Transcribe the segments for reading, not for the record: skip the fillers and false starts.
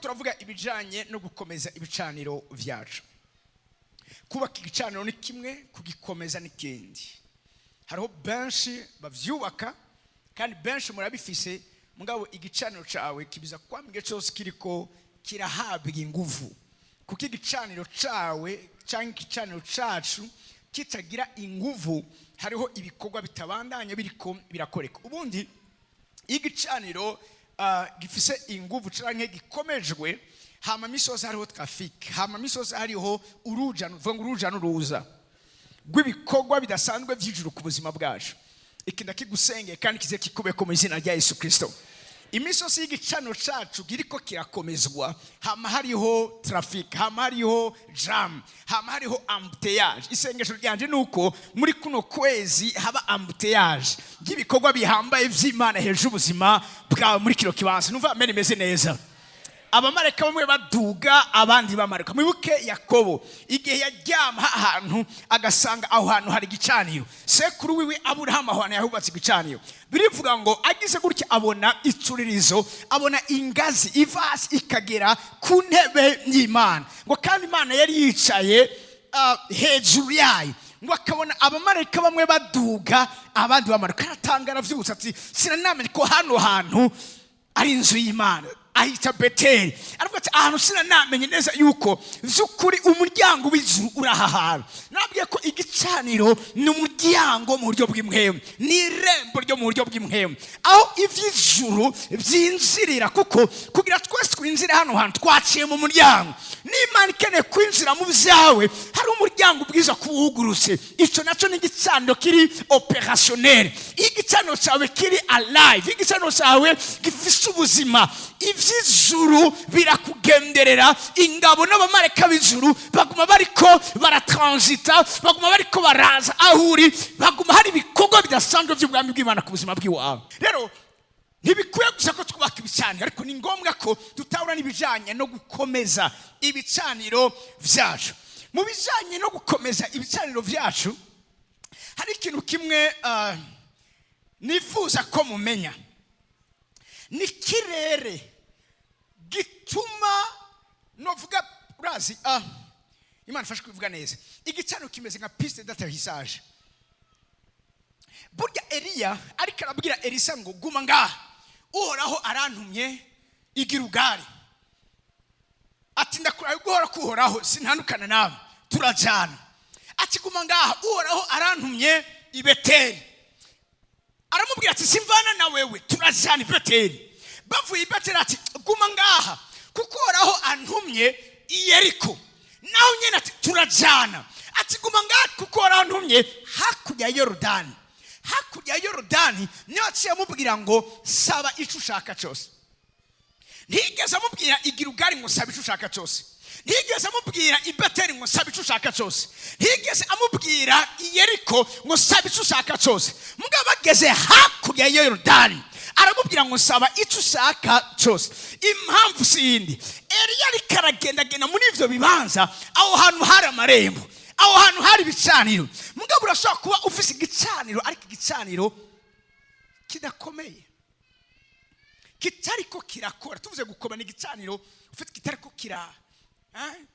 Turavuga ibijyanye no gukomeza ibicaniro byacu. Kubaka igicaniro ni kimwe, kugikomeza n'ikindi. Hariho benshi babyubaka kandi benshi murabifise, mugabo igicaniro cyawe kibiza kwama igihe cyose kiriko kirahabwa inguvu, kuko igicaniro cyawe cyangwa igicaniro cyacu kitagira inguvu, hariho ibikorwa bitabandanya biriko birakoreka. Ubundi igicaniro gifise inguvu canke gikomejwe, hama misozi hariho trafic, hama misozi hariho uruja, nuvuga ngo uruja n'uruza rw'ibikorwa bidasanzwe by'ijuru ku buzima bwacu. Iki ndakigusengeye kandi kize kikubeko mu izina rya Yesu Kristo. Imisozi y'igicaniro cacu kiriko kirakomezwa, hama hariho trafic, hama hariho jam, hama hariho embouteillage. Isengesho ryanje ni uko muri kuno kwezi haba embouteillage ry'ibikorwa bihambaye vy'Imana hejuru y'ubuzima bwawe muri kino kibanza. Numva amen imeze neza. Abamarayika bamwe baduga, abandi bamanuka. Mwibuke Yakobo igihe yaryama ahantu agasanga aho hantu hari igicaniro. Sekuru wiwe Aburahamu aho hantu yahubatse igicaniro. Birivuga ngo agize gutya abona icuririzo, abona ingazi iva hasi ikagera ku ntebe y'Imana, ngo kandi Imana yari yicaye hejuru yayo, ngo akabona abamarayika bamwe baduga, abandi bamanuka. Aratangara, avyutse ati: "Sinanamenye ko hano hantu ari inzu y'Imana." Ahita Beteli. Aravuga ati: "Ahantu sinanamenye neza yuko vy'ukuri umuryango w'ijuru uri aha hantu." Nabwiye ko igicaniro ni umuryango mu buryo bw'impwemu, ni irembo ryo mu buryo bw'impwemu aho ivy'ijuru vyinjirira, kuko kugira twese twinjire hano hantu twaciye mu muryango. N'Imana ikeneye kwinjira mu vyawe, hari umuryango ubwiza kuwugurutse. Ico naco ni igicaniro kiri opérationnel. Iyo igicaniro cyawe kiri alive, igicaniro cyawe gifise ubuzima, ivy'ijuru birakugenderera. Ingabo n'abamarayika b'ijuru baguma bariko baratransita, baguma bariko baraza aho uri, baguma hari ibikorwa bidasanzwe by'ubwami bw'Imana ku buzima bw'iwawe. Rero ntibikwiye gusa ko twubaka ibicaniro, ariko ni ngombwa ko tutahura n'ibijyanye no gukomeza ibicaniro byacu. Mu bijyanye no gukomeza ibicaniro byacu, hari ikintu kimwe nifuza ko mumenya: ni ikirere gituma novuga, urazi, Imana ifashe kubivuga neza. Igicaniro kimeze nka piste d'atterrissage. Burya Eliya ariko arabwira Elisa ngo: "Guma ngaha, Uhoraho arantumye i Gilugali." Ati: "Ndakuraye guhora kuhoraho, sintandukana nawe, turajyana." Ati: "Guma ngaha, Uhoraho arantumye i Beteli." Aramubwira ati: "Simvana na wewe, turajyana i Beteli." Bavuye i Beteli, ati: "Guma ngaha kuko Uhoraho antumye i Yeriko." Naho nyine ati: "Turajyana." Ati: "Guma ngaha kuko Uhoraho antumye hakurya ya Yorodani." Hakurya ya Yorodani niyo aciye amubwira ngo: "Saba icyo ushaka cyose." Ntiyigeze amubwira i Gilugali ngo: "Saba icyo ushaka cyose." Ntiyigeze amubwira i Beteli ngo: "Saba icyo ushaka cyose." Ntiyigeze amubwira i Yeriko ngo: "Saba icyo ushaka cyose." Mugabo bageze hakurya ya Yorodani, aramubwira ngo: "Saba icyo ushaka cyose." Impamvu si yindi, Eliya ariko aragendagenda muri ibyo bibanza. Aho hantu hari amarembo, aho hantu hari ibicaniro. Mugabo urashobora kuba ufise igicaniro, ariko igicaniro kidakomeye, kitariko kirakora. Tuvuze gukoma, ni igicaniro ufite kitariko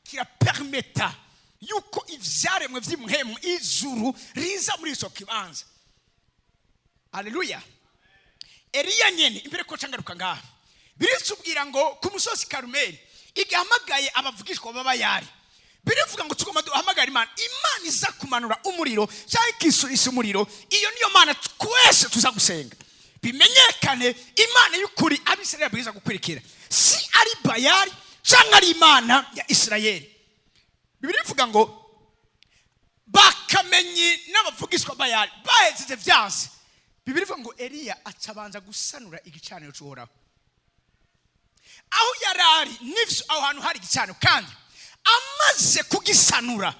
kirapermeta yuko ivyaremwe vy'impwemu, ijuru riza muri ico kibanza. Aleluya! Eliya nyene, imbere ko cangaruka ngaha, biritubwira ngo ku musozi Karumeli, igihe ahamagaye abavugishwa b'Abayari, birivuga ngo tugomba duhamagara Imana, Imana iza kumanura umuriro cyangwa ikisurisha umuriro. Iyo niyo Mana twese tuza gusenga, bimenyekane Imana y'ukuri Abisirayeli babwiza gukurikira si ari Bayari cyangwa ari Imana ya Isirayeli. Bibiri ivuga ngo bakamenyi n'abavugishwa Bayari bahejeje vyanse. Bibiri ivuga ngo Eliya acabanza gusanura igicaniro cy'Uhoraho aho yari ari. Nivyo, aho hantu hari igicaniro, kandi amaze kugisanura,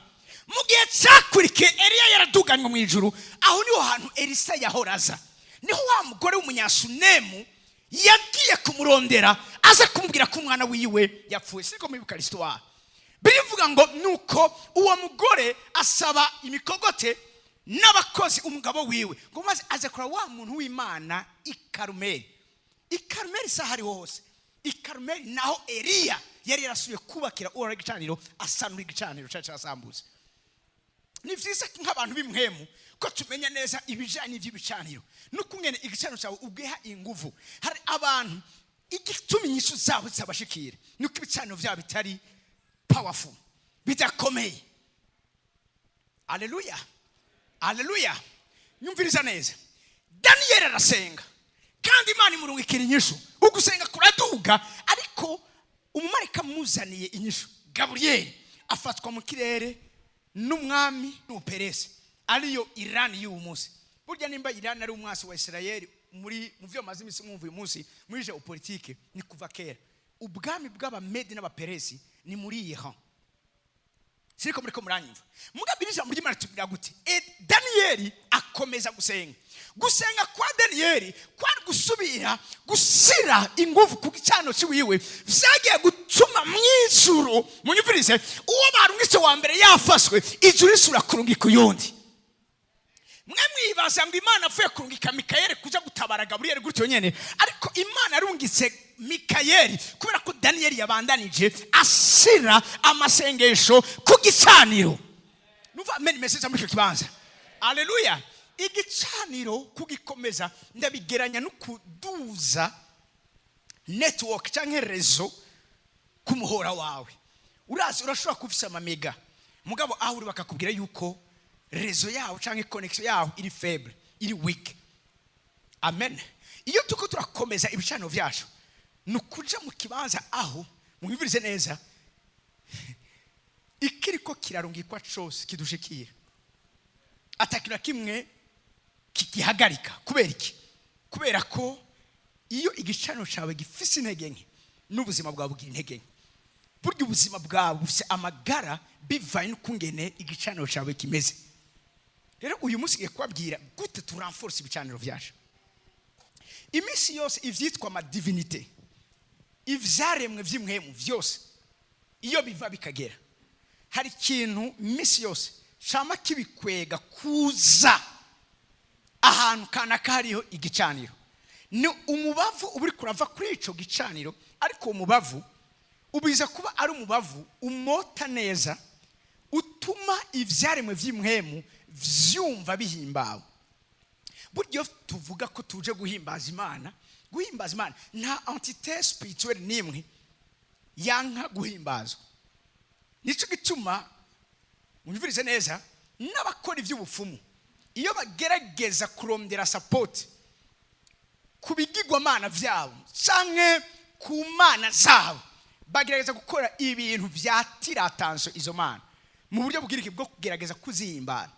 mu gihe cyakurikiye Eliya yaraduganywe mu ijuru. Aho niho hantu Elisa yahora aza, niho wa mugore w'Umunyasunemu yagiye kumurondera, aza kumubwira ko umwana wiwe yapfuye. Siko mwibuka l'histoire? Birivuga ngo nuko uwo mugore asaba imikogote n'abakozi, umugabo wiwe, ngo maze aze kureba wa muntu w'Imana i Karumeli. I Karumeli isaha ariho hose. I Karumeli naho Eliya yari yarasubiye kubakira Uhoraho igicaniro, asanura igicaniro cyari cyarasambutse. Ni byiza nk'abantu b'impwemu ko tumenya neza ibijyanye n'iby'ibicaniro n'ukungene igicaniro cyawe ubwiha inguvu. Hari abantu igituma inyishu zabo zitabashikira nuko ibicaniro byabo bitari powerful, bidakomeye. Aleluya, aleluya! Nyumviriza neza. Daniyeli arasenga kandi Imana imurungikira inyishu. Ugusenga kuraduga, ariko umumarayika amuzaniye inyishu, Gaburiyeli, afatwa mu kirere n'umwami n'Ubuperesi, ariyo Irani y'uyu munsi. Burya nimba Irani ari umwasi wa Isirayeli muri mu byo maze iminsi mwumva uyu munsi muri géopolitique, ni kuva kera. Ubwami bw'Abamedi n'Abaperesi ni muri Iran. Siriko muri ko muranyumva? Mugabo ijambo ry'Imana tubwira gute? Daniyeli akomeza gusenga. Gusenga kwa Daniyeli kwari gusubira gushyira ingufu ku gicaniro cy'iwiwe, vyagiye gutuma mu ijuru, munyumvirize, uwo barungitse wa mbere yafashwe, ijuru risubira kurungika uyundi. Mwe mwibaza ngo Imana avuye kurungika Mikayeli kuja gutabara Gaburiyeli gutyo nyene, ariko Imana yarungitse Mikayeli kubera ko Daniyeli yabandanije ashyira amasengesho ku gicaniro. Numva amen message muri icyo kibanza. Aleluya! Igicaniro kugikomeza ndabigeranya no kuduza network cyangwa réseau ku muhora wawe. Urazi, urashobora kuba ufise ama méga, mugabo aho uri bakakubwira yuko réseau yawo cyangwa connexion yawo iri faible, iri weak. Amen. Iyo tuko turakomeza ibicaniro byacu, ni ukuja mu kibanza aho, mwumvirize neza, ikiriko kirarungikwa cose kidushikira atakintu na kimwe kigihagarika. Kubera iki? Kubera ko iyo igicaniro cyawe gifise intege nke, n'ubuzima bwawe bugira intege nke. Burya ubuzima bwawe bufise amagara bivanye n'ukungene igicaniro cyawe kimeze. Rero uyu munsi ngiye kubabwira gute turenforce ibicaniro byacu. Iminsi yose ivyitwa ama divinité, ivyaremwe vy'impwemu vyose, iyo biva bikagera, hari ikintu iminsi yose cama kibikwega kuza ahantu kanaka hariho igicaniro. Ni umubavu uba uriko urava kuri ico gicaniro, ariko uwo mubavu ubiza kuba ari umubavu umota neza, utuma ivyaremwe vy'impwemu vyumva bihimbawe. Burya iyo tuvuga ko tuje guhimbaza Imana, guhimbaza Imana, nta entité spirituelle n'imwe yanka guhimbazwa. Nicyo gituma, munyumvirize neza, n'abakora iby'ubupfumu iyo bagerageza kurondera support ku bigirwamana byabo canke ku mana zabo, bagerageza gukora ibintu vyatira attention izo mana mu buryo bw'iriki bwo kugerageza kuzihimbara.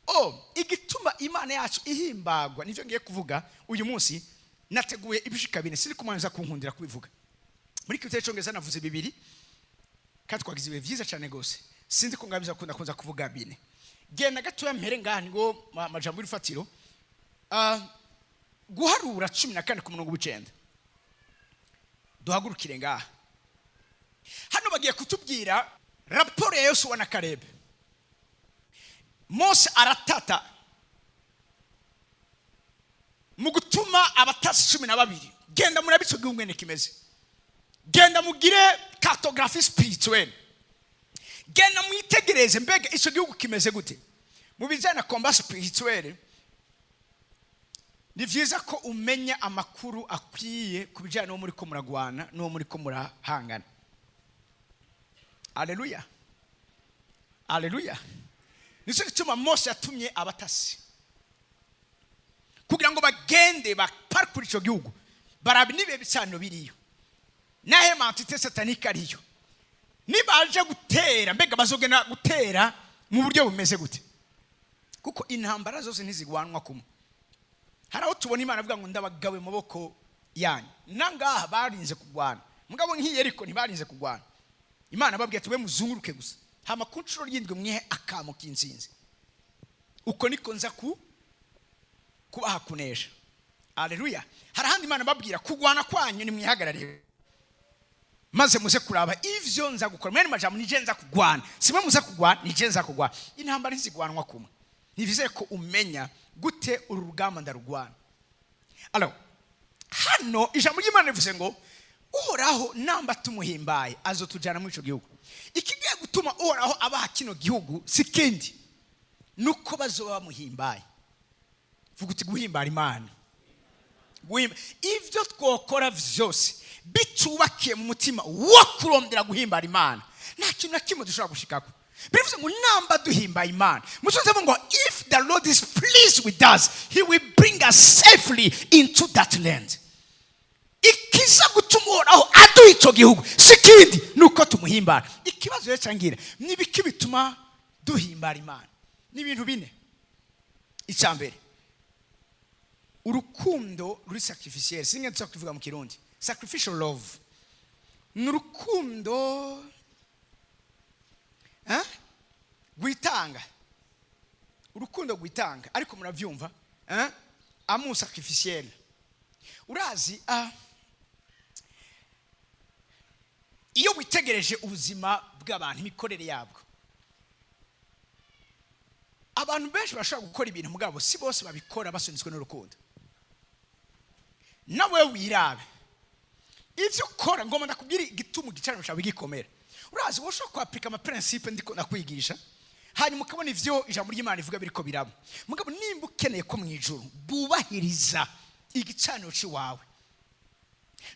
O igituma Imana yacu ihimbagwa nivyo ngiye kuvuga uyu munsi. Nateguye ibishika bine, siri kumwanza kunkundira kubivuga muri kibitero cyongereza. Navuze bibiri kandi twagize ibihe byiza cyane gose. Sinzi ko ngabiza kunda kunza kuvuga bine. Genda gatoya mpere ngaha ngo amajambo y'urufatiro. Guharura 14 ku murongo w'icenda. Duhagurukire ngaha. Hano bagiye kutubwira raporo ya Yosuwa na Karebe. Mose aratata mu gutuma abatasi 12: "Genda murabe icyo gihugu ngene kimeze, genda mugire cartographie spirituelle, genda mwitegereze mbega icyo gihugu kimeze gute." Mu bijyanye na combat spirituelle, ni byiza ko umenya amakuru akwiye ku bijyanye n'uwo muri ko muragwana, n'uwo muri ko murahangana. Aleluya, aleluya! Nicyo gituma Mose yatumye abatasi kugira ngo bagende baparikure icyo gihugu, barabe n'ibihe bicaniro biriyo, n'ahe ma entités sataniques ariyo, nibaje gutera mbega bazogenda gutera mu buryo bumeze gute, kuko intambara zose ntizigwanwa kumwe. Hari aho tubona Imana avuga ngo "Ndabagawe mu maboko yanyu", nangaha barinze kurwana. Mugabo nk'iyi ariko ntibarinze kurwana. Imana ababwiye ati: "We muzunguruke gusa, hama ku nshuro y'indwi mwihe akamo k'insinzi, uko niko nza ku kubaha kunesha." Aleluya! Hari ahandi Imana babwira: "Kurwana kwanyu nimwihagararire, maze muze kuraba ivyo nza gukora." Mwene majambo, nije nza kugwana, simwe muze kugwana, nije nza kugwana. Intambara ntizigwanwa kumwe. Ntivizeye ko umenya gute uru rugamba ndarugwana. Alors hano ijambo ry'Imana rivuze ngo Uhoraho namba tumuhimbaye, azotujyana muri icyo gihugu. Ikigiye gutuma Uhoraho abaha kino gihugu si kindi, nuko bazoba bamuhimbaye. Vuga uti: "Guhimbara Imana." Ibyo twokora byose bitubakiye mu mutima wo kurondera guhimbara Imana, nta kintu na kimwe dushobora gushikako. Bivuze ngo namba duhimbaye Imana, musozi avuga ngo if the Lord is pleased with us, he will bring us safely into that land. Ikiza gutuma Uhoraho aduha icyo gihugu si kindi, ni uko tumuhimbara. Ikibazo rero cyangira ni ibiki bituma duhimbara Imana? Ni ibintu bine. Icya mbere, urukundo ruri sacrificiel. Singe nshobora kubivuga mu Kirundi. Sacrificial love ni urukundo, eh? Rwitanga, urukundo rwitanga, ariko murabyumva, eh? Amour sacrificiel. Urazi, iyo witegereje ubuzima bw'abantu, imikorere yabwo, abantu benshi bashobora gukora ibintu, mugabo si bose babikora basunitswe n'urukundo. Nawe wirabe ibyo ukora. Ngomba ndakubwira igituma igicaniro cyawe gikomera. Urazi, wowe ushobora kwapurika ama principes ndiko ndakwigisha, hanyuma ukabona ivyo ijambo ry'Imana rivuga biriko biraba. Mugabo nimba ukeneye ko mu ijuru bubahiriza igicaniro cy'iwawe,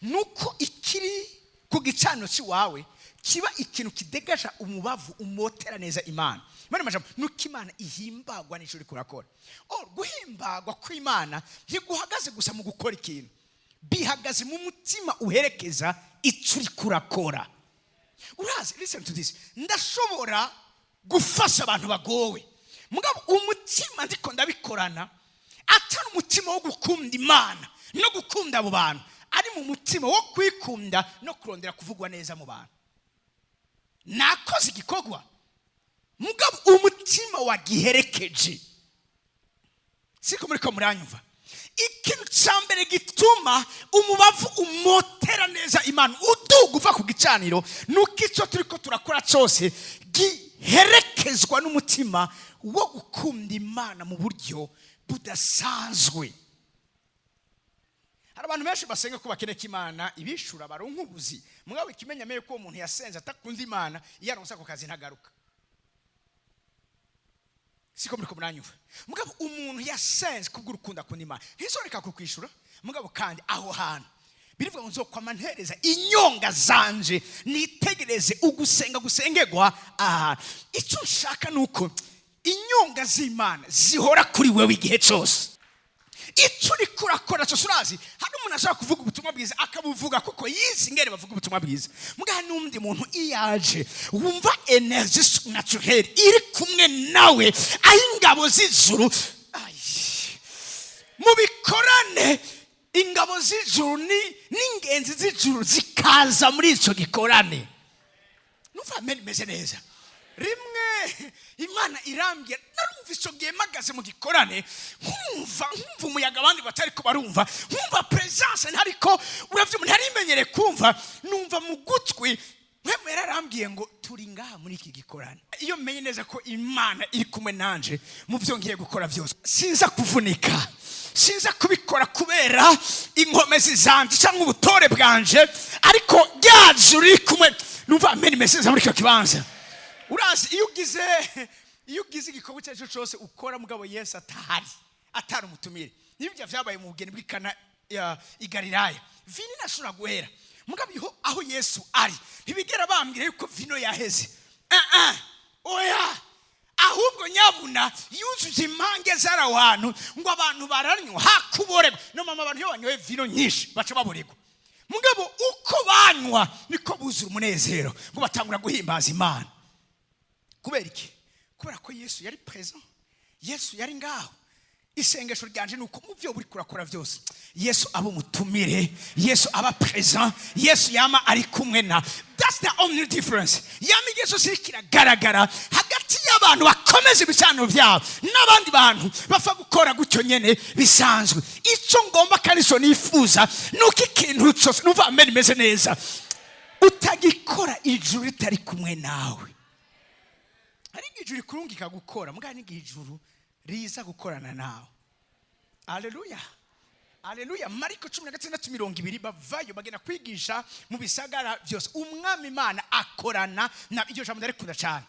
nuko ikiri ku gicaniro cy'iwawe kiba ikintu kidegaja umubavu umotera neza Imana. Imana majambo nuko Imana ihimbagwa n'ico uriko urakora. Oh, guhimbagwa kw'Imana ntiguhagaze gusa mu gukora ikintu, bihagaze mu mutima uherekeza ico uriko urakora. Urazi, listen to this, ndashobora gufasha abantu bagowe, mugabo umutima ndiko ndabikorana atari umutima wo gukunda Imana no gukunda abo bantu, ari mu mutima wo kwikunda no kurondera kuvugwa neza mu bantu. Nakoze igikorwa, mugabo umutima wagiherekeje siko. Muri ko muranyumva? Ikintu cya mbere gituma umubavu umotera neza Imana uduga uva ku gicaniro, nuko icyo turi ko turakora cyose giherekezwa n'umutima wo gukunda Imana mu buryo budasanzwe. Hari abantu benshi basenga ko bakeneye ko Imana ibishura, baronka ubuzi. Mugabo ikimenyameye ko uwo muntu yasenze atakunda Imana, iyo aronse ako kazi ntagaruka. Siko muri ko muranyumva? Mugabo umuntu yasenze kubw'urukundo akunda Imana, ntizoreka kukwishura. Mugabo kandi aho hantu birivuga ngo nzokwama ntereza inyonga zanje, nitegereze ugusenga gusengerwa aha. Icyo nshaka ni uko inyonga z'Imana zihora kuri wewe igihe cyose, icyo uriko urakora cyose. Urazi, hari umuntu ashobora kuvuga ubutumwa bwiza, akabuvuga kuko yize ingene bavuga ubutumwa bwiza. Mugaha n'undi muntu iyo aje, wumva énergie naturelle iri kumwe nawe, aho ingabo z'ijuru. Ay, mu bikorane ingabo z'ijuru n'ingenzi z'ijuru zikaza muri icyo gikorane. Numva amen imeze neza. Rimwe Imana irambwira, narumva icyo gihe mpagaze mu gikorane, nkumva umuyaga abandi batari ko barumva, nkumva presence ntariko uravyumva, ntarimenyereye kumva. Numva mu gutwi Mpwemu yararambwiye ngo turi ngaha muri iki gikorane. Iyo menye neza ko Imana iri kumwe nanje mu byo ngiye gukora byose, sinza kuvunika, sinza kubikora kubera inkomezi zanje cyangwa ubutore bwanje, ariko rya juru riri kumwe. Numva amen imeze neza muri icyo kibanza. Urazi, iyo ugize igikorwa icyo ari cyo cyose ukora, mugabo Yesu atahari, atari umutumire, nibyo byabaye mu bugeni bw'Ikana i Galilaya. Vino inashobora guhera, mugabo aho Yesu ari ntibigera bambwira yuko vino yaheze. Ah, ah, oya, ahubwo nyabuna yujuje impange zari aho hantu, ngo abantu baranywa hakuborerwa. No mama, abantu iyo banyoye vino nyinshi baca baborerwa. Mugabo uko banywa niko buzura umunezero, ngo batangura guhimbaza Imana. Kubera iki? Kubera ko Yesu yari présent, Yesu yari ngaho. Isengesho ryanje ni uko mu byo buri kurakora byose, Yesu aba umutumire, Yesu aba présent, Yesu yama ari kumwe na. That's the only difference. Yama igihe cyose iriko kiragaragara hagati y'abantu bakomeza ibicaniro byabo n'abandi bantu bapfa gukora gutyo nyene bisanzwe. Icyo ngomba kandi icyo nifuza ni uko ikintu cyose, numva amen imeze neza, utagikora ijuru ritari kumwe nawe. Hari igihe ijuru rikurungika gukora, mugabo n'igihe ijuru riza gukorana nawe. Aleluya! Aleluya. Mariko 16:20, bavayo bagenda kwigisha mu bisagara byose. Umwami Imana akorana na, iryo jambo ndarikunda cyane,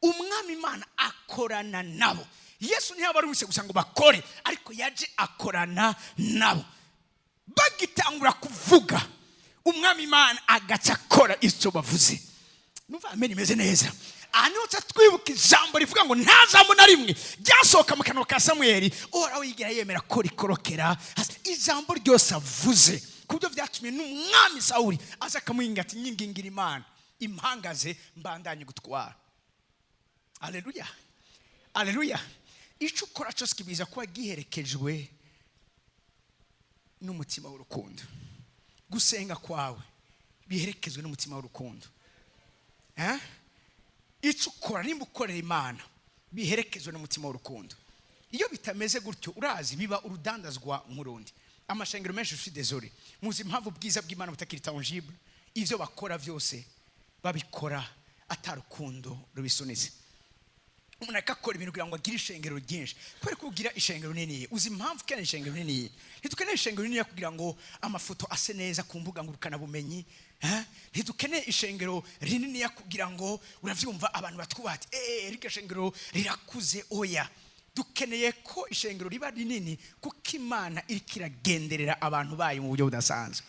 Umwami Imana akorana nabo. Yesu ntiyabarungitse gusa ngo bakore, ariko yaje akorana nabo. Bagitangura kuvuga, Umwami Imana agaca akora icyo bavuze. Numva amen imeze neza. Aha niho tuca twibuka ijambo rivuga ngo nta jambo na rimwe ryasohoka mu kanwa ka Samweli Uhoraho yigera yemera ko rikorokera hasi. Ijambo ryose avuze, ku buryo byatumye n'umwami Sawuli aza akamuhinga ati: "Nyingingira Imana impangaze mbandanye gutwara." Aleluya, aleluya. Icyo ukora cyose kibiza kuba giherekejwe n'umutima w'urukundo. Gusenga kwawe biherekezwe n'umutima w'urukundo. Eh? Icyo ukora, nimba ukorera Imana, biherekezwe n'umutima w'urukundo. Iyo bitameze gutyo, urazi, biba urudandazwa nk'urundi. Amashengero menshi, je suis désolé, muzi impamvu ubwiza bw'Imana butakiri tangible? Ivyo bakora byose babikora atarukundo rubisunitse. Umuntu akakora ibintu kugira ngo agire ishengero ryinshi. Kubera ko ugira ishengero nini, uzi impamvu ukeneye ishengero nini? Ntidukeneye ishengero rinini kugira ngo amafoto ase neza ku mbuga ngurukanabumenyi, eh? Ntidukeneye ishengero rinini kugira ngo, uravyumva, abantu batwubaha ati: "Eh, rirya shengero rirakuze." Oya, dukeneye ko ishengero riba rinini kuko Imana iriko iragenderera abantu bayo mu buryo budasanzwe.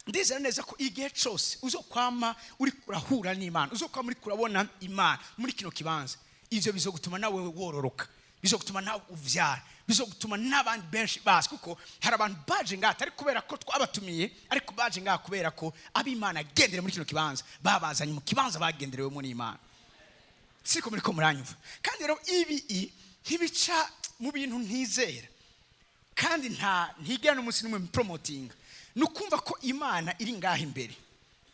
Ndizera neza ko igihe cyose uzokwama uri kurahura n'Imana, uzokwama uri kurabona Imana muri kino kibanza, ivyo bizogutuma nawe wororoka, bizogutuma nawe uvyara, bizogutuma n'abandi benshi bazi, kuko hari abantu baje ngaha atari kubera ko twabatumiye, ariko baje ngaha kubera ko ab'Imana agendere muri kino kibanza babazanye mu kibanza bagenderewemo n'Imana. Siko muri ko muranyumva? Kandi rero ibi ntibica mu bintu ntizera, kandi nta ntigera n'umunsi n'umwe promotinga. Ni ukumva ko Imana iri ngaha imbere,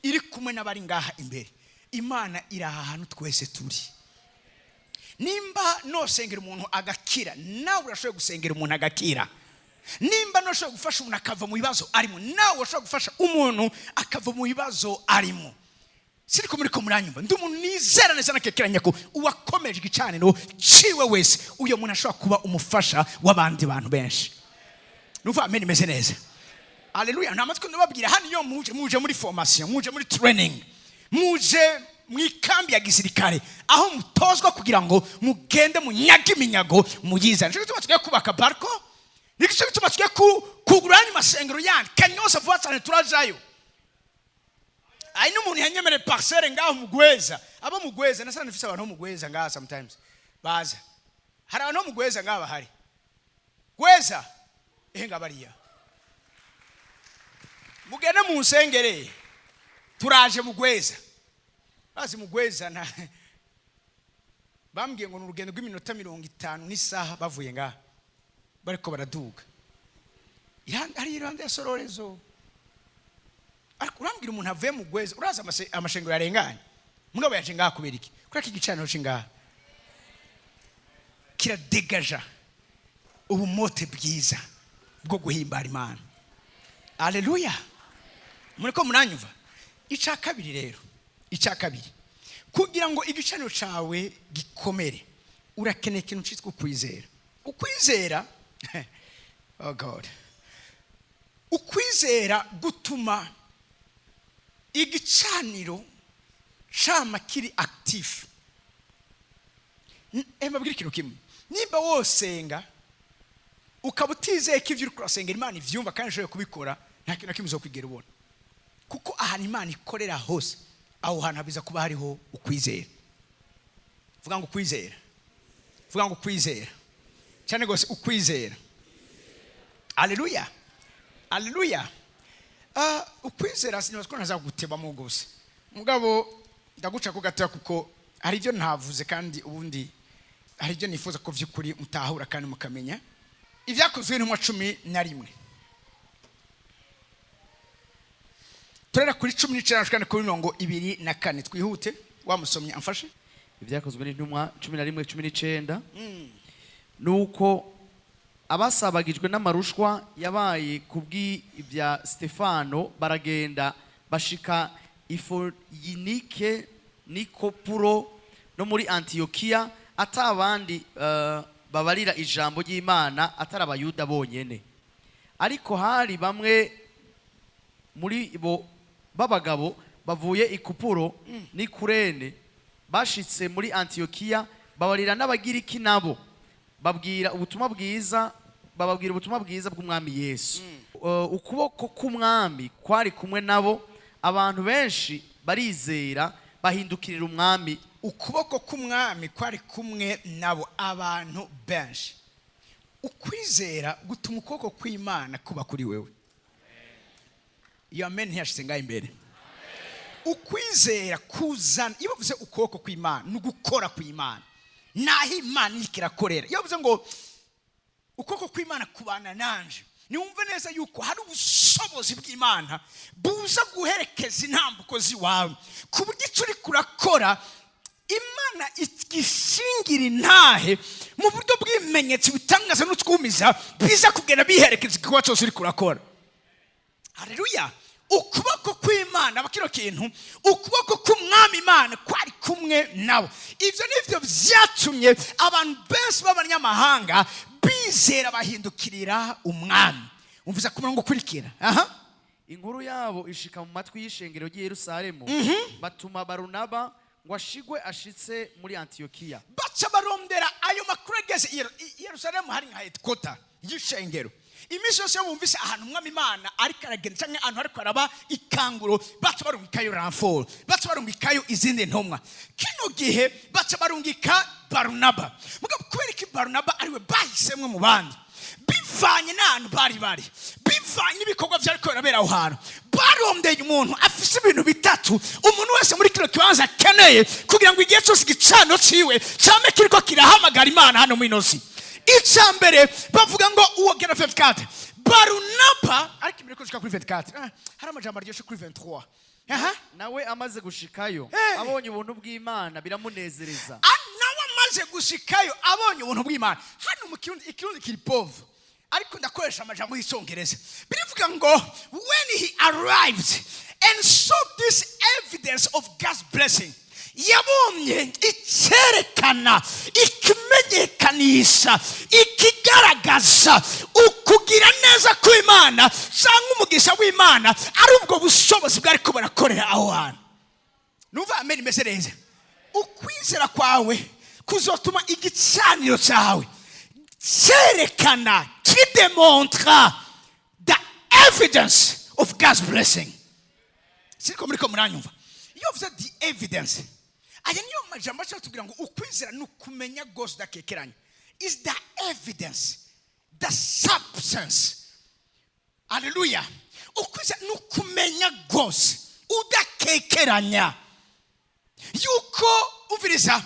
iri kumwe n'abari ngaha imbere. Imana iri aha hantu twese turi. Nimba nosengera umuntu agakira, nawe urashoboye gusengera umuntu agakira. Nimba noshoboye gufasha umuntu akava mu bibazo arimo, nawe urashobora gufasha umuntu akava mu bibazo arimo. Siriko muri ko muranyumva? Ndi umuntu nizera neza nakekeranya ko uwakomeje igicaniro ciwe wese, uyo muntu ashobora kuba umufasha w'abandi bantu benshi. Numva amen imeze neza. Aleluya. Nta matwi ndababwira hano. Iyo muje muri formation, muje muri training, muje mu ikambi ya gisirikare aho mutozwa kugira ngo mugende munyage iminyago muyizane. Nico gituma tugiye kubaka barko, nicyo gituma tugiye kugura ayandi masengero yandi Kanyosa vuba cyane turajayo. Hari n'umuntu yanyemereye parcelle ngaho mugweza. Abo mugweza, nasanze mfise abantu bo mugweza ngaha. Sometimes baza, hari abantu bo mugweza ngaha bahari. Gweza ehe, ngabariya mugende mu nsengere, turaje mugweza. Bazi mugweza na bambwiye ngo ni urugendo rw'iminota 50 n'isaha bavuye ngaha bariko baraduga. Hari iruhande ya Sororezo. Ariko urambwira umuntu avuye mu Gweza, uraza amashengero yarenganye, mugabo yaje ngaha kubera iki? Kubera ko igicaniro ngaha kiradegaja ubumote bwiza bwo guhimbara Imana. Aleluya. Muriko muranyumva? Icya kabiri rero, icya kabiri, kugira ngo igicaniro cyawe gikomere, urakeneye ikintu cyitwa ukwizera. Ukwizera, oh God, ukwizera gutuma igicaniro cama kiri active. Mbabwire ikintu kimwe: nimba wosenga ukaba utizeye ko ibyo uri kurasengera Imana ivyumva kandi ishoboye kubikora, nta kintu na kimwe uzokwigera ubona, kuko ahantu Imana ikorera hose, aho hantu habiza kuba hariho ukwizera. Vuga ngo ukwizera. Vuga ngo ukwizera cyane rwose, ukwizera. Aleluya, aleluya. Ukwizera sinibaza ko ntazagutebamo rwose, mugabo ndaguca ku gatoya kuko hari ibyo ntavuze, kandi ubundi hari ibyo nifuza ko by'ukuri mutahura kandi mukamenya. Ibyakozwe n'Intumwa 11, turera kuri 19 kandi kuri 24. Twihute, wamusomye amfashe. Ibyakozwe n'Intumwa 11:19. Nuko abasabagijwe n'amarushwa yabaye kubw'ibya Stefano baragenda bashika Ifoyinike n'Ikopuro no muri Antiyokiya, ata abandi babarira ijambo ry'Imana atari Abayuda bonyene. Ariko hari bamwe muri bo b'abagabo bavuye i Kupuro n'i Kurene, bashitse muri Antiyokiya, babarira n'Abagiriki nabo, babwira ubutumwa bwiza, bababwira ubutumwa bwiza bw'Umwami Yesu. Ukuboko k'Umwami kwari kumwe nabo, abantu benshi barizera, bahindukirira Umwami. Ukuboko k'Umwami kwari kumwe nabo, abantu benshi. Ukwizera gutuma ukuboko kw'Imana kuba kuri wewe. Iyo amen ntiyashyize ngaho imbere. Ukwizera kuzana, iyo bavuze ukuboko kw'Imana, ni ugukora kw'Imana, naho Imana iriko irakorera. Iyo bavuze ngo ukuboko kw'Imana kubana nanje, niwumve neza yuko hari ubushobozi bw'Imana buza guherekeza intambuko z'iwawe, ku buryo icyo uri kurakora Imana igishingira intahe mu buryo bw'ibimenyetso, bitangaza n'utwumiza biza kugenda biherekeza igikorwa cyose uri kurakora. Haleluya! Ukuboko kw'Imana aba kino kintu, ukuboko k'Umwami Imana kwari kumwe nabo. Ibyo nibyo byatumye abantu benshi b'abanyamahanga bizera, bahindukirira Umwami. Umviza ku murongo ukurikira aha. Inkuru yabo ishika mu matwi y'ishengero ry'i Yerusalemu, batuma Barunaba ngo ashigwe ashitse muri Antiyokiya. Baca barondera ayo makuru ageze i Yerusalemu, hari nka headquarter y'ishengero. Iminsi yose iyo bumvise ahantu Umwami Imana ariko aragenda cyangwa ahantu ariko araba ikanguro, baca barungikayo renfort, baca barungikayo izindi ntumwa. Kino gihe baca barungika Barunaba. Mugabo kubera iki Barunaba ariwe bahisemwe mu bandi? Bivanye n'ahantu bari, bivanye n'ibikorwa byari birabera aho hantu, barondeye umuntu afise ibintu bitatu umuntu wese muri kino kibanza akeneye kugira ngo igihe cyose igicaniro ciwe cyame kiriko kirahamagara Imana hano mu ino si. Icya mbere bavuga ngo uwo gera 24 Barunaba, ariko imbere ko dushika kuri 24, hari amajambo aryoshe kuri 23 aha. Nawe amaze gushikayo, abonye ubuntu bw'Imana, biramunezereza. Ah, nawe amaze gushikayo, abonye ubuntu bw'Imana. Hano mu Kirundi, Ikirundi kiri pauvre, ariko ndakoresha amajambo y'Icyongereza. Birivuga ngo when he arrived and saw this evidence of God's blessing, yabonye icyerekana, ikimenyekanisha, ikigaragaza ukugira neza kw'Imana cyangwa umugisha w'Imana, ari ubwo bushobozi bwari ko burakorera aho hantu. Numva amen imeze neza. Ukwizera kwawe kuzotuma igicaniro cyawe cyerekana, kidemontra the evidence of God's blessing. Siriko muriko muranyumva? Iyo uvuze the evidence, aya niyo majambo ashobora tubwira ngo ukwizera ni ukumenya rwose udakekeranya, is the evidence, the substance. Aleluya! Ukwizera ni ukumenya rwose udakekeranya yuko, umviriza,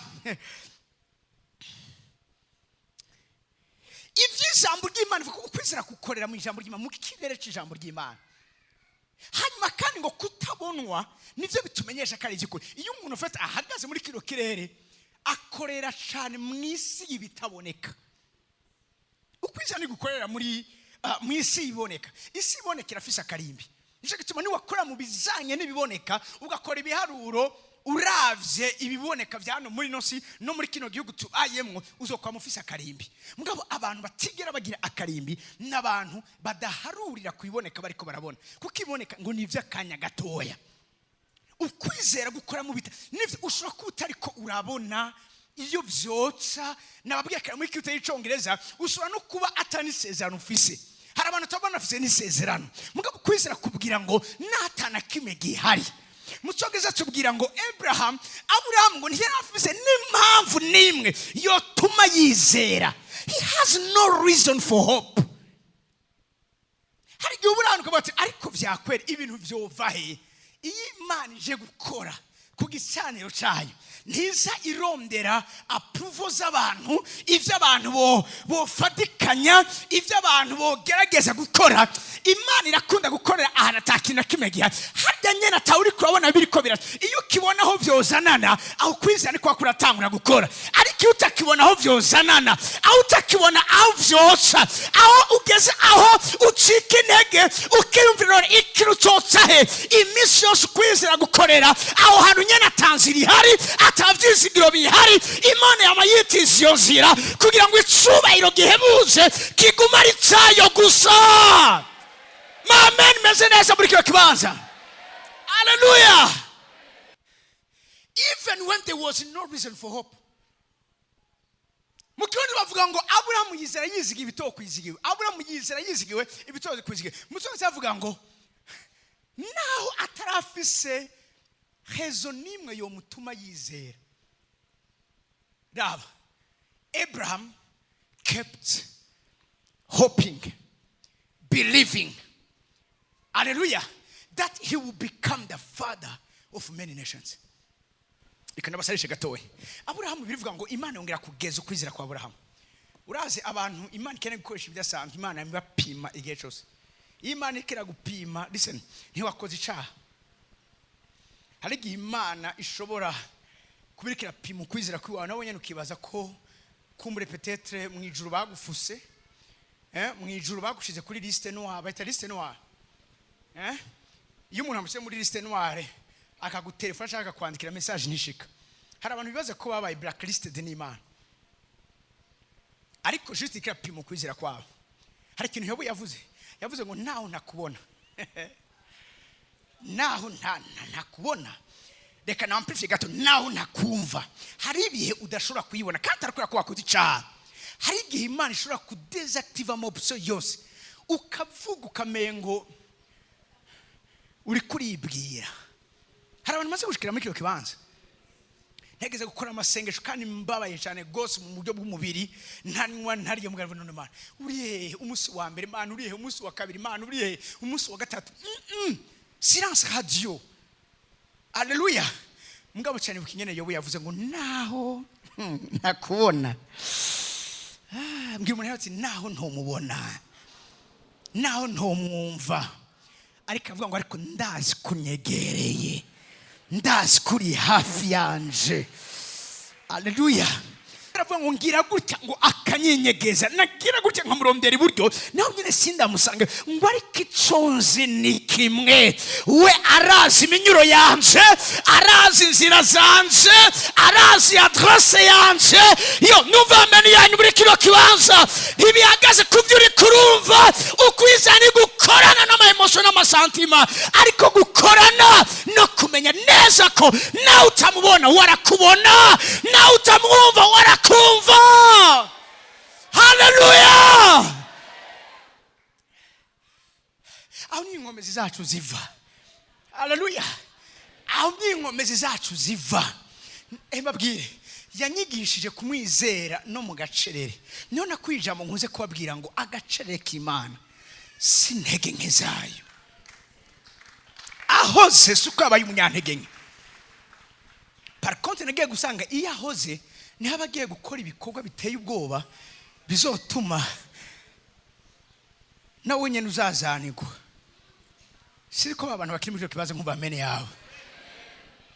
iby'ijambo ry'Imana ivuga ko ukwizera gukorera mu ijambo ry'Imana, mu kirere cy'ijambo ry'Imana. Hanyuma kandi ngo kutabonwa nibyo bitumenyesha ko ari iby'ukuri. Iyo umuntu ufite ahagaze muri kino kirere, akorera cyane mu isi y'ibitaboneka. Ukwizera ni gukorera muri mu isi iboneka. Isi iboneka irafise akarimbi. Nicyo gituma niwakora mu bijanye n'ibiboneka, ugakora ibiharuro uravye ibiboneka vya hano muri ino si no muri kino gihugu tubayemwo, uzokwama ufise akarimbi. Mugabo abantu batigera bagira akarimbi n'abantu badaharurira ku biboneka bariko barabona, kuko iboneka ngo ni ivy'akanya gatoya. Ukwizera gukora mu bita nivyo ushobora kuba utariko urabona iyo vyotsa. Nababwiye kare muri kiruta y'Icongereza, ushobora no kuba atani isezerano ufise. Hari abantu tuba banafise n'isezerano, mugabo kwizera kubwira ngo natana kimwe gihari. Mu Cyongereza tubwira ngo Abraham, Aburahamu ngo ntiyari afise n'impamvu n'imwe yotuma yizera. He has no reason for hope. Hari igihe ubura ahantu ukavuga ati ariko vyakwera, ibintu vyova he? Iyo Imana ije gukora ku gicaniro cyayo, ntiza irondera approval z'abantu, ibyo abantu bofatikanya, ibyo abantu bogerageza gukora. Imana irakunda gukorera ahantu ata kintu na kimwe gihari, harya nyene atawe uri kurabona biriko biraca. Iyo ukibona aho vyozanana, aho kwizera ni kuba kuratangura gukora. Ariko iyo utakibona aho vyozanana, aho utakibona aho vyoca, aho ugeze aho ucika intege, ukiyumvira none ikintu cyoca he, iminsi yose ukwizera gukorera aho hantu. Nyene ata nzira ihari, ata vyizigiro bihari, Imana yama yitiza iyo nzira kugira ngo icubahiro gihebuje kigume ari cayo gusa. Amen. Meze neza muri kino kibanza. Haleluya. Even when there was no reason for hope. Mu Kirundi bavuga ngo Aburahamu yizera yizigiwe ibitokwizigiwe. Aburahamu yizera yizigiwe ibitokwizigiwe. Mu Cyongereza bavuga ngo naho atarafise raison n'imwe yomutuma yizera, raba, Abraham kept hoping, believing, hallelujah, that he will become the father of many nations. Reka ndabasarishe gatoya. Aburahamu, birivuga ngo Imana yongera kugeza ukwizera kwa Aburahamu. Urazi abantu Imana ikeneye gukoresha ibidasanzwe, Imana ibapima igihe cyose. Iyo Imana ikera gupima, listen, ntiwakoze icaha. Hari igihe Imana ishobora kuba iriko irapima ukwizera kwiwawe, nawe nyene ukibaza ko kumbure peut-être mu ijuru bagufuse, mu ijuru bagushize kuri liste noire, bayita liste noire. Iyo umuntu amushize muri liste noire, akagutelefona ashaka kwandikira message ntishika. Hari abantu bibaza ko babaye blacklisted n'Imana, ariko juste ikirapima ukwizera kwabo. Hari ikintu Yobu yavuze. Yavuze ngo naho ntakubona, naho ntakubona, reka namplifiye gato, naho ntakumva. Hari ibihe udashobora kuyibona kandi atari kubera ko wakoze icaha. Hari igihe Imana ishobora kudésactiva ama options yose, ukavuga ukamengo uri kuribwira. Hari abantu bamaze gushikira muri kino kibanza. Ntegeze gukora amasengesho kandi mbabaye cyane rwose mu buryo bw'umubiri, ntanywa, ntarya. Mugabo none Mana, uri hehe? Umunsi wa mbere, Mana, uri hehe? Umunsi wa kabiri, Mana, uri hehe? Umunsi wa gatatu, silence radio. Aleluya. Mugabo cyane bukinyene Yobu yavuze ngo naho ntakubona. Mbwira umuntu ati naho ntumubona, naho ntumwumva, ariko avuga ngo ariko ndazi kunyegereye, ndazi kuri hafi yanje. Aleluya. Aravuga ngo ngira gutya ngo akanyinyegeza, nagira gutya nkamurondera iburyo, naho nyine sindamusange, ngo ariko ico nzi ni kimwe: we arazi iminyuro yanje, arazi inzira zanje, arazi adresse yanje. Yo numva ameni yanyu muri kino kibanza. Ntibihagaze ku byo uri kurumva. Ukwizera ni gukorana n'ama émotions n'ama sentiments, ariko gukorana no kumenya neza ko nawe utamubona warakubona, nawe utamwumva warakumva. Haleluya. Aho ni inkomezi zacu ziva. Haleluya. Aho ni inkomezi zacu ziva. Mbabwire, yanyigishije kumwizera no mu gacerere. Niho nakwiye ijambo nkunze kubabwira ngo agacerere k'Imana si intege nke zayo. Ahoze si uko yabaye umunyantege nke. Par contre, nagiye gusanga iyo ahoze niho aba agiye gukora ibikorwa biteye ubwoba bizotuma nawe nyine uzazanigwa. Si ko abantu bakiri muri icyo kibazo nkumva amene yawe.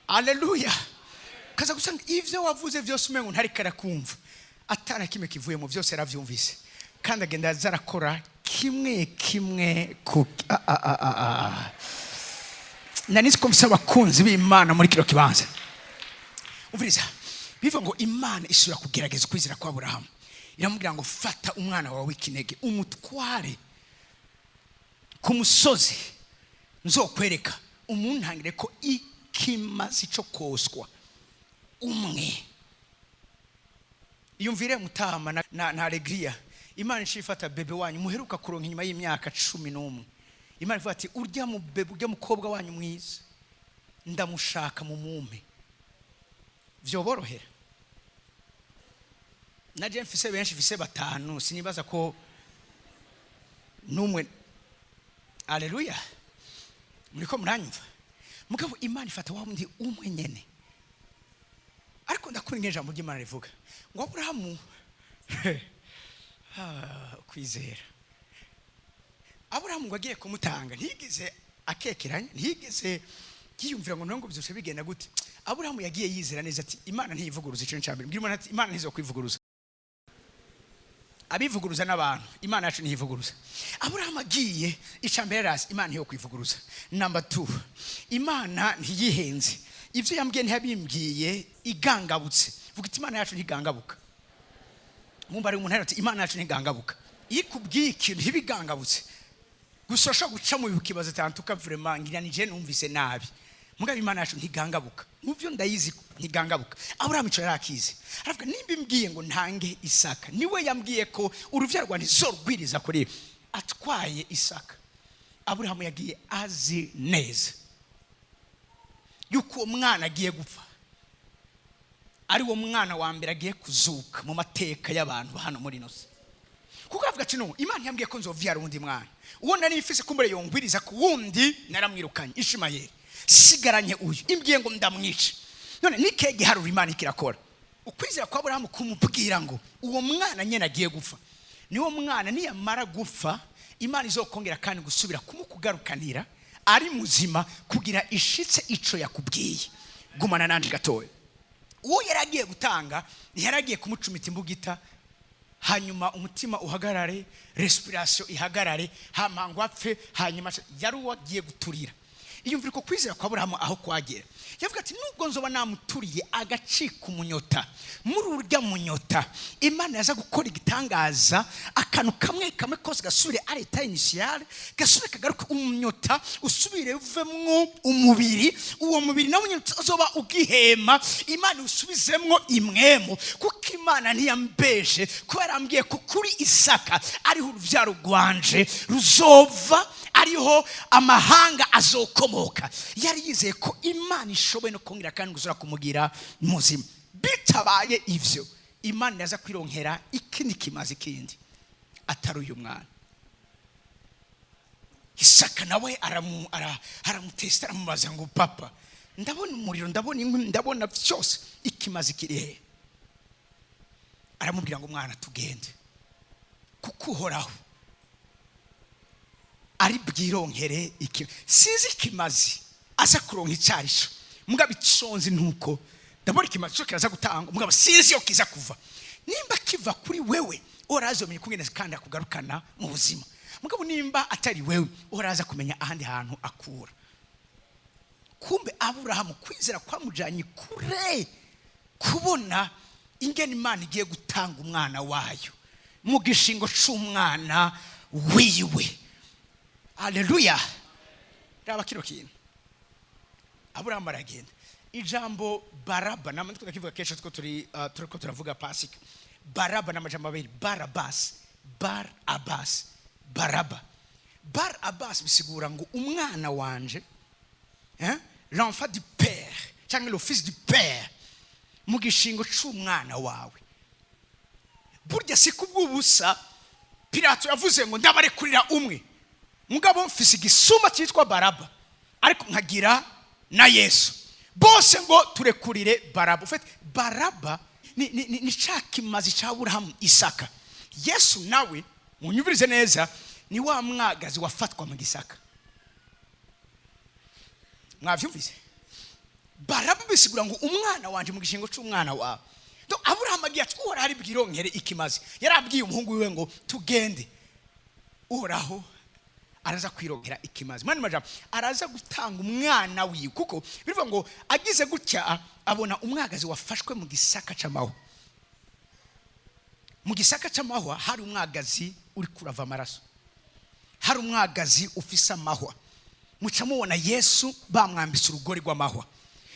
Aleluya. Kaza gusanga ivyo wavuze vyose umengo ntariko arakumva, atana kimwe kivuyemo, vyose yaravyumvise, kandi agenda aza arakora kimwe kimwe ku ah. Nari nzi ko mfise abakunzi b'Imana muri kino kibanza. Umviriza, bivuga ngo Imana isubira kugerageza ukwizera kwa Aburahamu. Iramubwira ngo fata umwana wawe w'ikinege, umutware ku musozi nzokwereka, umuntangire ko ikimazi cyo koswa umwe. Iyumvire mutama na alegria. Imana ishiye ifata bébé wanyu muheruka kuronka inyuma y'imyaka 11. Imana ivuga ati urya mu bébé, urya mukobwa wanyu mwiza, ndamushaka mu mumpe. Vyoborohera? Naje mfise benshi, mfise batanu, sinibaza ko numwe. Aleluya. Muriko muranyumva? Mugabo Imana ifata wa wundi umwe nyene. Ariko ndakunda ingene ijambo ry'Imana rivuga ngo Aburahamu, kwizera Aburahamu, ngo agiye kumutanga ntiyigeze akekeranya, ntiyigeze yiyumvira ngo nongo byose bigenda gute. Aburahamu yagiye yizera neza ati Imana ntiyivuguruza. Ikintu cya mbere, mbwira umuntu ati Imana ntizokwivuguruza. Abivuguruza n'abantu, Imana yacu ntiyivuguruza. Aburahamu agiye, icya mbere arazi Imana ntiyo kwivuguruza. Number two, Imana ntiyihenze. Ibyo yambwiye ntiyabimbwiye igangabutse. Vuga iti: "Imana yacu ntigangabuka." Mwumva ari umuntu ati: "Imana yacu ntigangabuka." Iyo ikubwiye ikintu ntibigangabutse gusa, ushobora guca mu bikibazo tantuka vraiment ngira ni je numvise nabi. Mugabo Imana yacu ntigangabuka, mu byo ndayizi ntigangabuka. Aburahamu ico yari akizi, aravuga: "Nimba imbwiye ngo ntange Isaka, niwe yambwiye ko uruvyaro rwanjye izorwiriza kuri." Atwaye Isaka, Aburahamu yagiye azi neza yuko uwo mwana agiye gupfa ari wo mwana wa mbere agiye kuzuka mu mateka y'abantu hano muri ino si, kuko avuga ati: "No Imana yambwiye ko nzovyara uwundi mwana. Uwo nari mfise kumbure yongwiriza ku wundi naramwirukanye, Ishimayeli, sigaranye uyu, imbwiye ngo ndamwice. None nike giharuro Imana ikirakora?" Ukwizera kwa Aburahamu kumubwira ngo uwo mwana nyene agiye gupfa niwo mwana niyamara gupfa Imana izokongera kandi gusubira kumukugarukanira ari muzima kugira ishitse ico yakubwiye. Gumana nanje gatoya. Uwo yari agiye gutanga ntiyari agiye kumucumita imbugita, hanyuma umutima uhagarare, respiration ihagarare, hama ngo apfe. Hanyuma yari uwo agiye guturira. Iyumvira ko kwizera kwa Aburahamu aho kwagera, yavuga ati: "Nubwo nzoba namuturiye agacika umunyota, muri urya munyota Imana yaza gukora igitangaza, akantu kamwe kamwe kose gasubire à l'état initial, gasubire kagaruke, umunyota usubire uvemwo umubiri, uwo mubiri nawe nyine uzoba ugihema, Imana usubizemwo imwemo, kuko Imana ntiyambeje kuba yarambwiye ko kuri Isaka ariho uruvyaro rwanje ruzova, ariho amahanga azokomoka." Yari yizeye ko Imana ishoboye no kongera kandi gusubira kumugira muzima. Bitabaye ivyo, Imana yaza kwironkera ikindi kimaze ikindi atari uyu mwana. Isaka nawe aramutesita, aramubaza ngo: "Papa, ndabona umuriro, ndabona inkwi, ndabona byose, ikimaze kiri he?" Aramubwira ngo: "Mwana, tugende, kuko Uhoraho ari bwironkere iki. Sinzi ikimazi aza kuronka icyo ari cyo, mugabo iconzi nuko ndabona ikimazi cyo kiraza gutanga, mugabo sinzi iyo kiza kuva. Nimba kiva kuri wewe, uraza umenya ukungene kandi akugarukana mu buzima. Mugabo nimba atari wewe, uraza kumenya ahandi hantu akura." Kumbe Aburahamu kwizera kwamujanye kure kubona ingene Imana igiye gutanga umwana wayo mu gishingo c'umwana wiwe. Aleluya! Raba kino kintu. Aburahamu aragenda. Ijambo Baraba nama tukakivuga kenshi two turi turiko turavuga Pasika. Baraba n'amajambo abiri: Barabas, Bar Abas, Baraba. Bar Abas bisigura ngo umwana wanje, hein? L'enfant du père cyangwa le fils du père mu gishingo c'umwana wawe. Burya si kubw'ubusa Pilato yavuze ngo: "Ndabarekurira umwe, mugabo mfise igisuma cyitwa Baraba, ariko nkagira na Yesu." Bose ngo: "Turekurire Baraba." Ufite Baraba ni ca kimazi ca Aburahamu, Isaka. Yesu nawe, munyumvirize neza, ni wa mwagazi wafatwa mu gisaka. Mwavyumvise? Baraba bisigura ngo umwana wanje mu gishingo c'umwana wawe. Donc Aburahamu agiye ati: "Uhoraho ari bwironkere ikimazi." Yarabwiye umuhungu wiwe ngo: "Tugende, Uhoraho araza kwironkera ikimazi." Mwana majambo, araza gutanga umwana wiwe, kuko bivuga ngo agize gutya abona umwagazi wafashwe mu gisaka c'amahwa. Mu gisaka c'amahwa hari umwagazi uri kurava amaraso, hari umwagazi ufise amahwa. Muca mubona Yesu bamwambitse urugori rw'amahwa,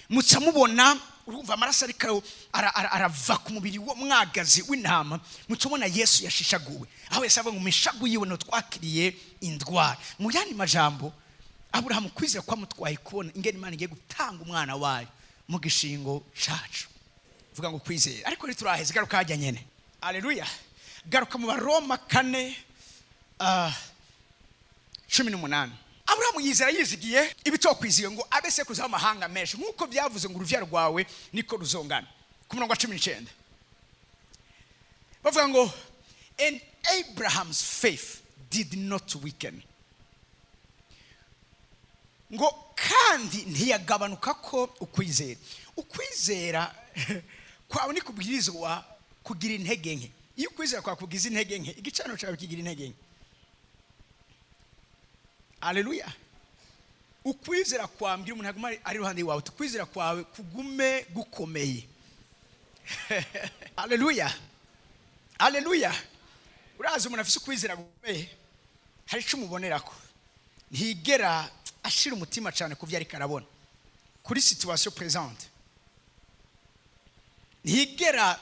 muca mubona urumva amaraso ariko arava ku mubiri wo mwagazi w'intama. Muca mubona Yesu yashishaguwe, aho Yesu avuga ngo mishagu yiwe twakiriye indwara. Mu yandi majambo, Aburahamu kwizera kwamutwaye kubona ingene Imana igiye gutanga umwana wayo mu gishingo cacu. Vuga ngo kwizera. Ariko ntituraheze, garuka hajya nyene. Aleluya! Garuka mu Baroma 4:18. Aburahamu yizera yizigiye ibitokwiziwe, ngo abe sekuruza w'amahanga menshi, nk'uko byavuze ngo: "Uruvyaro rwawe niko ruzongana." Ku murongo wa 19 bavuga ngo: "And Abraham's faith did not weaken," ngo kandi ntiyagabanuka ko ukwizera. Ukwizera kwawe nikubwirizwa kugira intege nke. Iyo ukwizera kwawe kugize intege nke, igicaniro cyawe kigira intege nke. Aleluya! Ukwizera kwawe, mbwira umuntu aguma ari iruhande iwawe, ukwizera kwawe kugume gukomeye. Aleluya, aleluya. Urazi umuntu afite ukwizera gukomeye, hari icyo umubonerako: ntigera ashira umutima cyane ku byo ariko arabona kuri situation présente, ntigera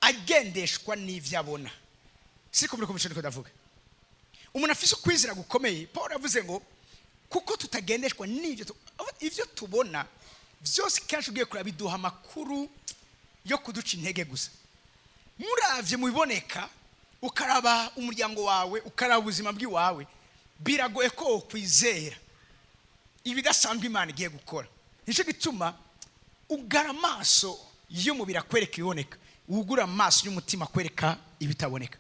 agendeshwa n'ibyo abona. Siko muri kumva? Ndavuga umuntu afite ukwizera gukomeye. Paul yavuze ngo kuko tutagendeshwa n'ibyo ibyo tubona byose. Kenshi ugiye kureba, biduha amakuru yo kuduca intege gusa. Muravye mu biboneka, ukaraba umuryango wawe, ukaraba ubuzima bw'iwawe, biragoye ko wokwizera ibidasanzwe Imana igiye gukora. Nicyo gituma ugara amaso y'umubiri akwereka ibiboneka, wugura amaso y'umutima akwereka ibitaboneka.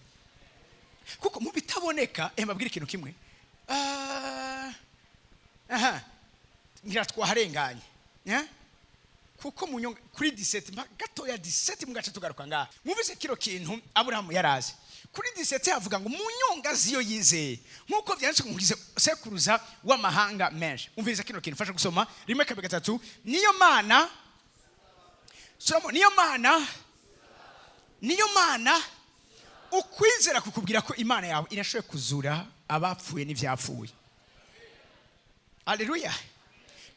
Kuko mu bitaboneka, mbabwire ikintu kimwe. Aha ngira twaharenganye, eh? Kuko mu nyonga kuri 17 gatoya, 17 mugace tugaruka ngaha. Mwumvise kino kintu Aburahamu yarazi. Kuri 17 havuga ngo mu nyonga ziyo yizeye, nk'uko byanditswe ngo ngize sekuruza w'amahanga menshi. Umvise kino kintu, fasha gusoma rimwe, kabiri, gatatu. Niyo Mana soma, niyo Mana, niyo Mana. Ukwizera kukubwira ko Imana yawe irashoboye kuzura abapfuye n'ibyapfuye. Aleluya.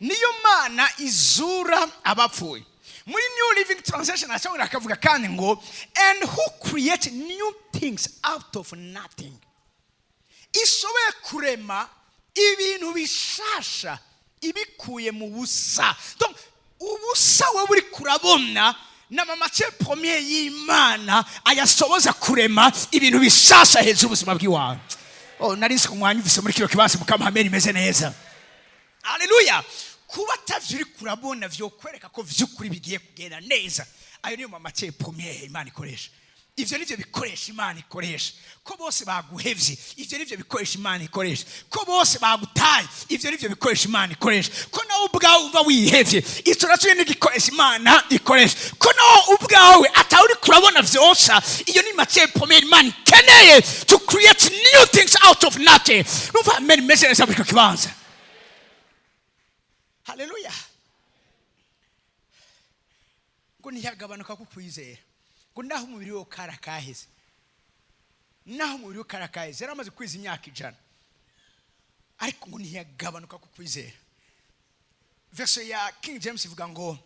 Niyo Mana izura abapfuye. Muri New Living Translation ashobora akavuga kandi ngo "and who create new things out of nothing", ishoboye kurema ibintu bishasha ibikuye mu busa. Donc, ubusa wowe uri kurabona ni ama matières premières y'Imana ayasoboza kurema ibintu bishasha hejuru y'ubuzima bw'iwawe. Oh, nari nzi ku mwanya uvise muri kino kibanza mukamuhamera imeze neza. Haleluya. Kuba atavyo uri kurabona vyokwereka ko vy'ukuri bigiye kugenda neza, ayo niyo ma matières premières Imana ikoresha. Ivyo nivyo bikoresha Imana ikoresha. Ko bose baguhevye, ivyo nivyo bikoresha Imana ikoresha. Ko bose bagutaye, ivyo nivyo bikoresha Imana ikoresha. Ko nawe ubwawe umva wihevye, ico naco ni igikoresha Imana ikoresha. Ko nawe ubwawe atawe uri kurabona vyosha, iyo ni matière première Imana ikeneye to create new things out of nothing. Numva amen imeze neza muri icyo kibanza. Haleluya. Ngo ntiyagabanuka ku kwizera, ngo naho umubiri we karakaheze, naho umubiri we karakaheze, yari amaze kwiza imyaka 100, ariko ngo ntiyagabanuka ku kwizera. Version ya King James ivuga ngo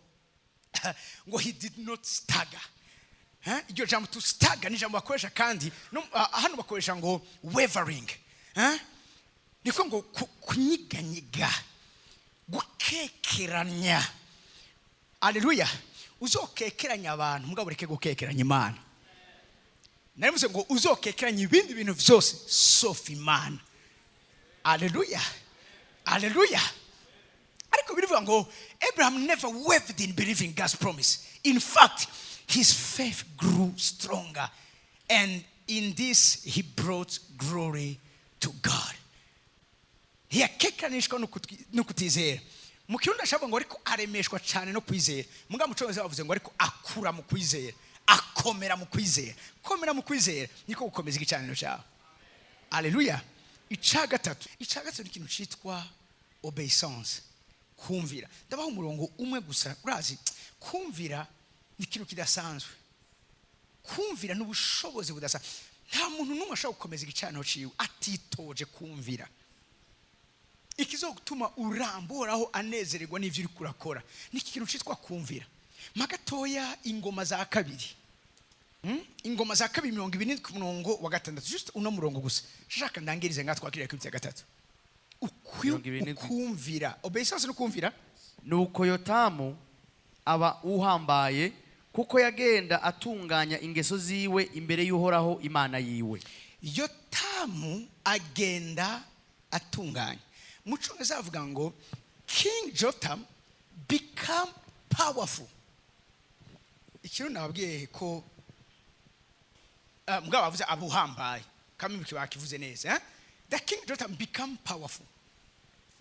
"he did not stagger". Eh? Iryo jambo "to stagger" ni ijambo bakoresha kandi no, hano bakoresha ngo "wavering". Eh? Niko ngo kunyiganyiga, gukekeranya. Aleluya. Uzokekeranya abantu, mugabo ureke gukekeranya Imana. Narivuze ngo uzokekeranya ibindi bintu byose sauf Imana. Aleluya, aleluya. Ariko birivuga ngo Abraham never wavered in believing God's promise. In fact, his faith grew stronger, and in this he brought glory to God. Ntiyakekanishwa no kutizera. Mu Kirundi ashavuga ngo ariko aremeshwa cyane no kwizera. Mugabo mu Cyongereza bavuze ngo ariko akura mu kwizera, akomera mu kwizera. Komera mu kwizera niko gukomeza igicaniro cyawe. Aleluya. Icya gatatu ni ikintu cyitwa obéissance, kumvira. Ndabaha umurongo umwe gusa. Urazi, kumvira ni ikintu kidasanzwe. Kumvira ni ubushobozi budasanzwe. Nta muntu n'umwe ashobora gukomeza igicaniro ciwe atitoje kumvira. Ikizogutuma uramboraho anezererwa n'ivyo uriko urakora ni iki kintu citwa kumvira. Ma gatoya Ingoma za Kabiri. Ingoma za Kabiri 27 ku murongo wa 6, just uno murongo gusa shaka ndangirize nga twakiriye kuri gatatu. 27. Ukumvira, obéissance no kumvira. Nuko Yotamu aba uhambaye, kuko yagenda atunganya ingeso ziwe imbere y'Uhoraho Imana yiwe. Yotamu agenda atunganya. Mu Cyongereza bavuga ngo "King Jotham become powerful". Ikintu nababwiye ko mugabo bavuze abuhambaye kamwe bakivuze neza, eh? The King Jotham become powerful.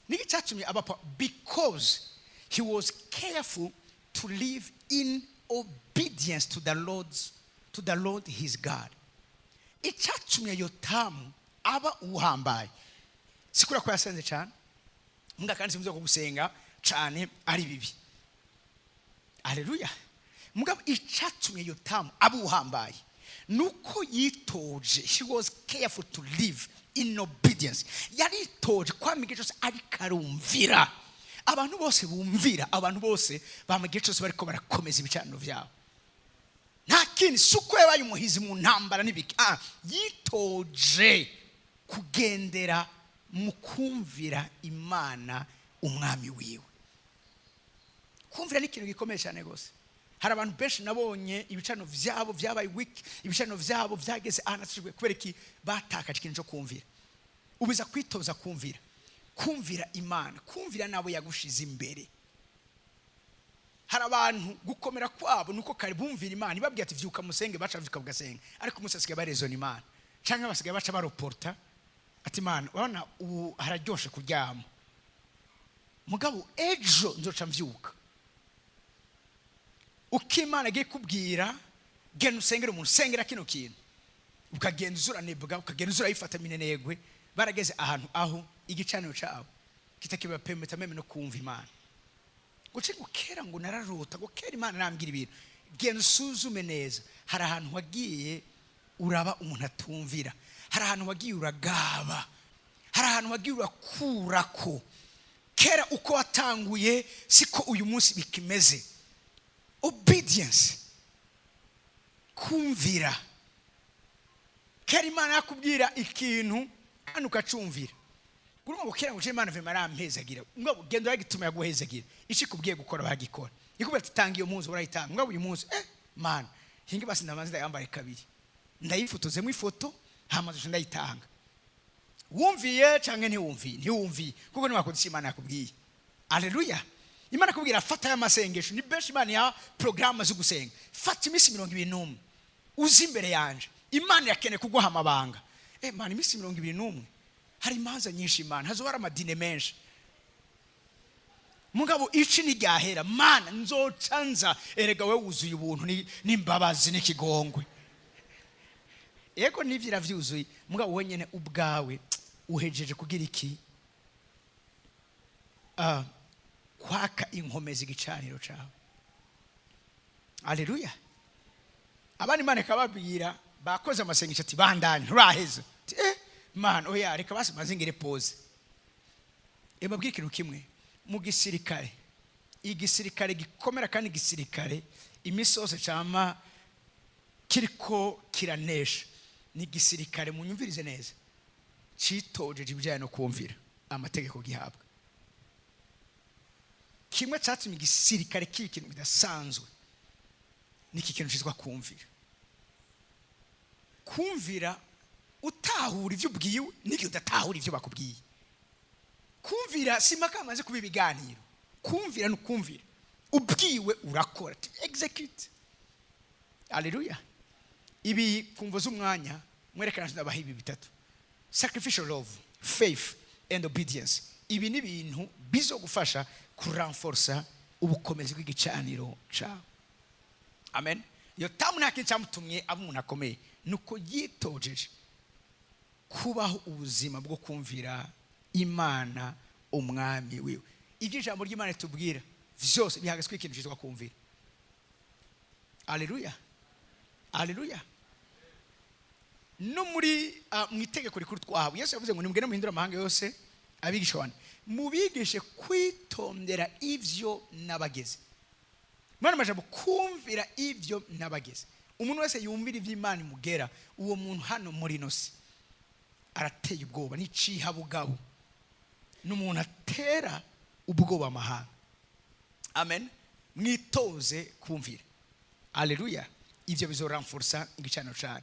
Niki cyatumye aba because he was careful to live in obedience to the Lord his God. Icyatumye Yotamu aba uhambaye si kubera ko yasenze cyane. Mbwa kandi simvuze ko gusenga cane ari bibi. Aleluya. Mugabo icatumye Yotamu aba uhambaye nuko yitoje. He was careful to live in obedience. Yaritoje kwama igihe cyose ariko arumvira. Abantu bose bumvira, abantu bose bama igihe cyose bariko barakomeza ibicaniro vyabo. Nta kindi, si uko yabaye umuhizi mu ntambara n'ibiki. Yitoje kugendera mu kumvira Imana umwami wiwe. Kumvira ni ikintu gikomeye cyane rwose. Hari abantu benshi nabonye ibicaniro byabo byabaye weak, ibicaniro byabo byageze ahantu hatashobwe. Kubera iki? Batakaje ikintu cyo kumvira. Ubiza kwitoza kumvira, kumvira Imana, kumvira n'abo yagushize imbere. Hari abantu gukomera kwabo nuko kare bumvira Imana, ibabwira ati: "Vyuka musenge", baca vyuka bagasenga. Ariko umunsi basigaye barezona Imana, canke basigaye baca baroporta ati: "Imana, urabona ubu hararyoshe kuryama, mugabo ejo nzoca mvyuka." Uko Imana agiye kubwira: "Genda usengere umuntu, sengera kino kintu", ukagenda uzuranebwa, ukagenda uzurayifata minenegwe. Barageze ahantu aho igicaniro cyabo kitakibapemeta même no kumva Imana. Guce ngo kera ngo nararota, ngo kera Imana arambwira ibintu. Genda usuzume neza. Hari ahantu wagiye uraba umuntu atumvira, hari ahantu wagiye uragaba, hari ahantu wagiye urakurako. Kera uko watanguye siko uyu munsi bikimeze. Obedience, kumvira. Kera Imana yakubwira ikintu kandi ukacumvira. Urumva ngo kera ngo Imana vema arampezagira, ngo genda uragituma yaguhezagira. Icyo ikubwiye gukora bagikora. Ikubwira ati: "Tanga iyo munsi", urayitanga. Ngo uyu munsi, mana, hinge basi ndamanze ndayambare kabiri, ndayifotozemo ifoto, hama nzoca ndayitanga. Wumviye canke ntiwumviye? Ntiwumviye, kuko ntiwakoze icyo Imana yakubwiye. Aleluya. Imana akubwira: "Fata aya masengesho." Ni benshi Imana ya porogaramu zo gusenga: "Fata iminsi 21 uzi imbere yanje." Imana irakeneye kuguha amabanga. Mana, iminsi 21, hari imanza nyinshi Imana, hazoba hari amadine menshi, mugabo ici ntiryahera, Mana, nzoca nza. Erega we wuzuye ubuntu n'imbabazi n'ikigongwe. Yego, n'ivyo iravyuzuye, mugabo wenyene ubwawe uhejeje kugira iki? Kwaka inkomezi igicaniro cawe. Aleluya. Abandi Imana ikababwira, bakoze amasengesho, ati: "Bandanye, nturaheza." Ati: "Mana, oya, reka basi maze ngire pause." Mbabwire ikintu kimwe: mu gisirikare, igisirikare gikomera kandi igisirikare iminsi yose cama kiriko kiranesha ni igisirikare, munyumvirize neza, citojeje ibijyanye no kumvira amategeko gihabwa. Kimwe cyatumye igisirikare kiba ikintu kidasanzwe niki kintu cyitwa kumvira. Kumvira utahura ibyo ubwiwe n'igihe udatahura ibyo bakubwiye. Kumvira si impaka hamaze kuba ibiganiro. Kumvira ni ukumvira, ubwiwe urakora, execute. Aleluya. Ibi kumvo z'umwanya mwerekana, ndabaha ibi bitatu: sacrificial love, faith and obedience. Ibi ni ibintu bizogufasha kuranforsa ubukomezi bw'igicaniro cyawe. Amen. Yotamu nta kintu cyamutumye aba umuntu akomeye, nuko yitojeje kubaho ubuzima bwo kumvira Imana umwami wiwe. Ibyo ijambo ry'Imana ritubwira vyose bihagaze kuri ikintu cyitwa kumvira. Aleluya, aleluya. No muri mu itegeko rikuru twahawe, Yesu yavuze ngo: "Nimugende muhindure amahanga yose abigisha bane, mubigishe kwitondera ivyo nabageze." Mwana majambo, kumvira ivyo nabageze. Umuntu wese yumvira ivyo Imana imugera, uwo muntu hano muri ino si arateye ubwoba, n'icihabugabo, ni umuntu atera ubwoba amahanga. Amen. Mwitoze kumvira. Aleluya. Ivyo bizoramfursa igicaniro canyu.